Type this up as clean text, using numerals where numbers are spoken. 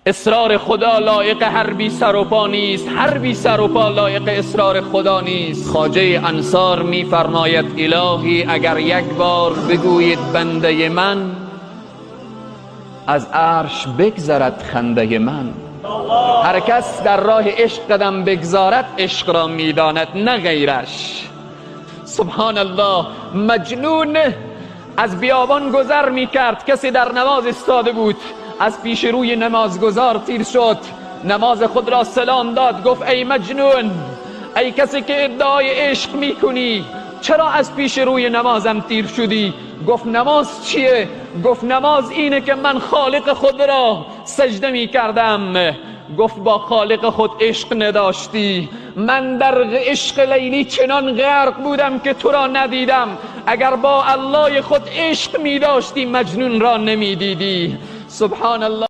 اصرار خدا لایق هر بی سر و پا نیست، هر بی سر و پا لایق اصرار خدا نیست. خواجه انصار میفرماید الهی اگر یک بار بگویید بنده من، از عرش بگذرد خنده من. هر کس در راه عشق قدم بگذارد عشق را میداند نه غیرش. سبحان الله. مجنون از بیابان گذر میکرد، کسی در نماز ایستاده بود، از پیش روی نمازگزار تیر شد، نماز خود را سلام داد، گفت ای مجنون، ای کسی که ادعای عشق میکنی، چرا از پیش روی نمازم تیر شدی؟ گفت نماز چیه؟ گفت نماز اینه که من خالق خود را سجده میکردم. گفت با خالق خود عشق نداشتی، من در عشق لیلی چنان غرق بودم که تو را ندیدم، اگر با الله خود عشق می داشتی مجنون را نمی دیدی. سبحان الله.